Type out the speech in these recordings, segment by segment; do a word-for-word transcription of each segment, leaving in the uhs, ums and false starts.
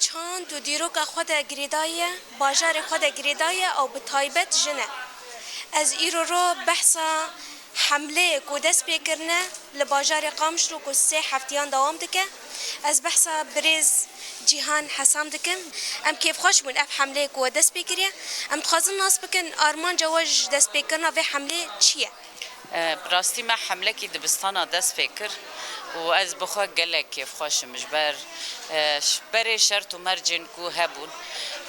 Çand û dîroka xwe de girêdayî ye, bajarê xwe de girêdayî ye û bi taybet jin e. Ez îro ro behsa hemleyê ku dest pê kirine li bajarê Qamişlo ku sê heftiyan dewam dike. Ez behsa birêz Cîhan Hesan dikim. Em kêfxweş bûn ev hemleyê ku we dest pê kiriye. Em dixwazin nas bikin armanca we ji destpêkirina vê hemleyê çi ye? E, bi rastî me hemlekî dibistana dest pê kir û ez bi xwe gelek kêfxweş im ji ber, e, ş-, berê şert û mercên ku hebûn.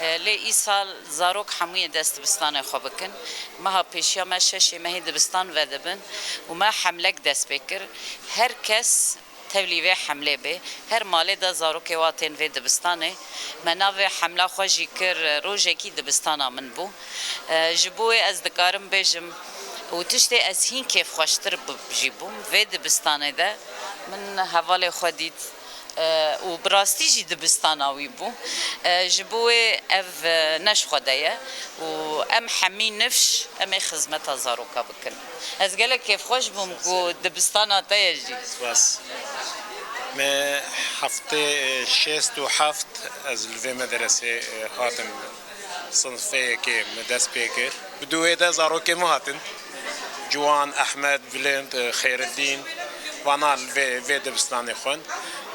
E, lê îsal zarok hemûyê dest dibistanê xwe bikin. Meha pêşiya me şeşê mehê dibistan vedibin û me hemlek dest pê kir. Her kes tevlî vê hemlê bê. Her malê de zarokê wa tên vê dibistanê. Me navê hemla xwe jî kir, rojekî dibistana min bû. E, ji bo wê ez dikarim bêjim û tiştê ez hîn kêfxweştir bi-, jî bûm. Vê dibistanê de min hevalê xwe dît, e, û bi rastî jî dibistana wî bû. E, ji bo wê ev, e, ne ji xwe de ye û em hemî nifş em ê xizmeta zaroka bikin. Ez gelek kêfxweş bûm ku dibistana te ye jî. Spas. Me heftê şêst û heft ez li vê mederesê, e, hatim sinfê yekê me dest pê kir. Bi dû wê de zarokê min hatin. Ciwan, Ehmed, Bilind, e, Xeyreddîn, vana li vê, vê dibistanê xwend.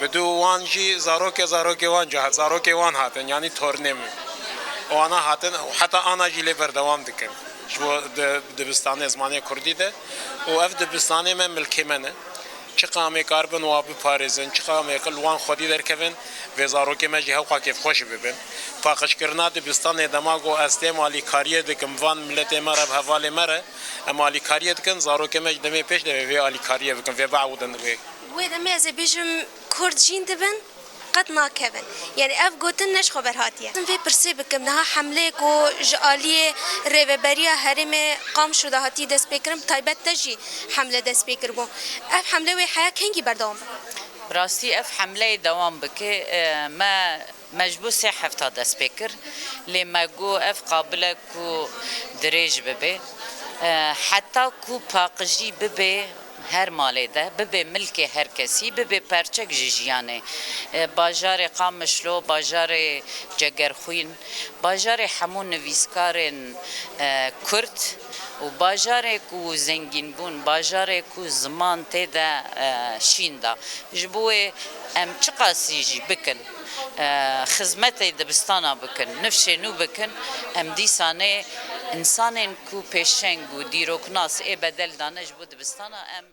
Bi dû wan jî zarokê, zarokê wan jî hat, zarokê wan hatin, yanî tornê min. Wana hatin, heta ana jî lê berdewam dikin. Ji bo di, dibistanê zimanê kurdî de û ev dibistanê me milkê me ne. Çiqa em ê karibin wa biparêzin, çiqa em ê li wan xwedî derkevin, vê zarokê me jî hewqa kêfxweş bibin. Paqijkirina dibistanê dema ku ez têm alîkariyê dikim van miletê me re, bi hevalê me re, em alîkariyê dikin, zarokê me ji demê pêş de vê alîkariyê bikin, vê biewidin wê. Wê demê ez ê bêjim kurd jîn dibin. Qet nakevin. Yanî ev gotin ne ji xwe berhatiye. Em vê pirsê bikim, niha hemleyê ku ji aliyê Rêveberiya Herêmê Qamişlo de hatiye destpêkirin, bi taybet te jî hemle destpê kiribû. Ev hemle wê heya kengî berdewam be? Bi rastî ev hemleyê dewam bike, e, me, me ji bo sê hefta dest pê kir. Lê me got ev qabil e ku dirêj bibe. E, heta ku paqijî bibe, her malê de, bibe milkê her kesî, bibe perçek ji jiyanê. E, bajarê Qamişlo, bajarê Cegerxwîn, bajarê hemû nivîskarên, e, Kurd û bajarê ku zengîn bûn, bajarê ku ziman tê de, e, şîn da. Ji bo wê em çiqasî jî bikin, e, xizmetê dibistana bikin, nifşê nû bikin, em dîsanê însanên ku pêşeng û dîroknas ê bedel dane ji bo dibistana, em